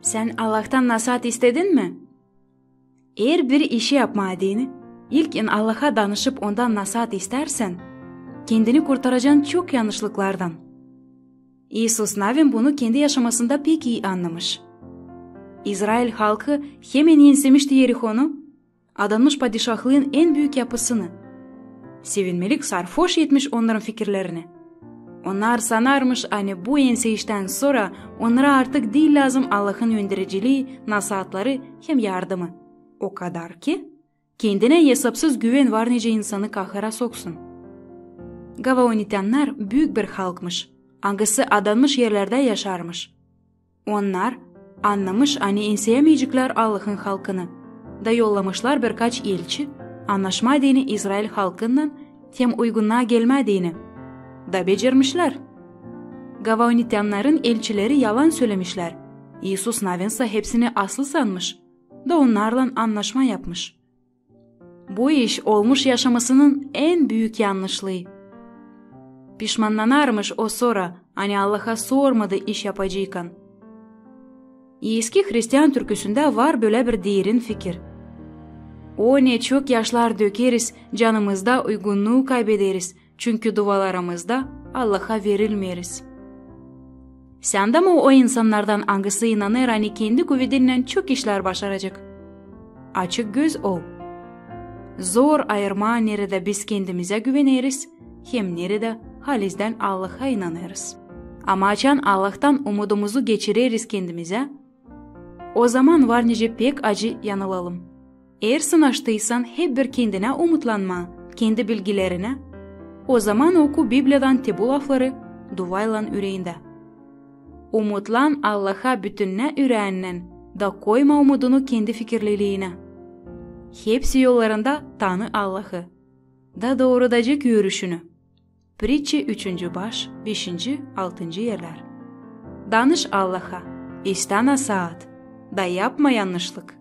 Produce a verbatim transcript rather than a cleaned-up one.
Sän Allahtan nasaat istedin mi? Herbir işi yapmaa deyni, ilkin Allaha danışıp, Ondan nasaat istärsän, kendini kurtaracan çok yannışlıklardan. İisus Navin bunu kendi yaşamasında pek ii annamış. İzrail halkı hemen ensemişti Erihonu, adanmış padişahlıın en büük yapısını. Sevinmelik sarfoş etmiş onnarın fikirlerini. Onnar sanarmış, ani bu enseyiştän sora onnara artık diil lääzım Allahın öndericilii, nasaatları hem yardımı. O kadar ki, kendinä esapsız güven var nicä insanı kahıra soksun. Gavaonitännär büük bir halkmış, angısı adanmış erlerdä yaşarmış. Onnar annamış, ani enseyämeyeceklär Allahın halkını, da yollamışlar birkaç elçi, annaşmaa deyni İzrail halkınnan hem uygunnaa gelmää deyni. Da becermişlär. Gavaonitännärin elçileri yalan sölemişlär. İisus Navin sa hepsini aslı sanmış, da onnarlan annaşma yapmış. Bu iş olmuş yaşamasının en büük yannışlıı. Pişmannanarmış o sora, ani Allaha sormadı iş yapacıykan. Eski hristian türküsündä var bölä bir derin fikir: "O, ne çok yaşlar dökeriz, canımızda uygunnuu kaybederiz, çünkü duvalarımızda Allaha verilmeeriz." Sän dä mi o insannardan, angısı inanêr, ani kendi kuvedinnän çok işlär başaracek? Açık göz ol. Zor ayırmaa, neredä biz kendimizä güveneriz hem neredä halizdän Allaha inanêrız. Ama açan Allahtan umudumuzu geçireriz kendimizä, ozaman var nicä pek acı yanılalım. Eer sınaştıysan hep bir kendinä umutlanmaa, kendi bilgilerinä, ozaman oku Bibliyadan te bu lafları duaylan üreendä. Umutlan Allaha bütünnä üreennän, da koyma umudunu kendi fikirliliinä. Hepsi yollarında tanı Allahı, da doorudacek yürüşünü. Pritçi, üçüncü baş, beşinci, altıncı erlär. Danış Allaha, istä nasaat, da yapma yannışlık.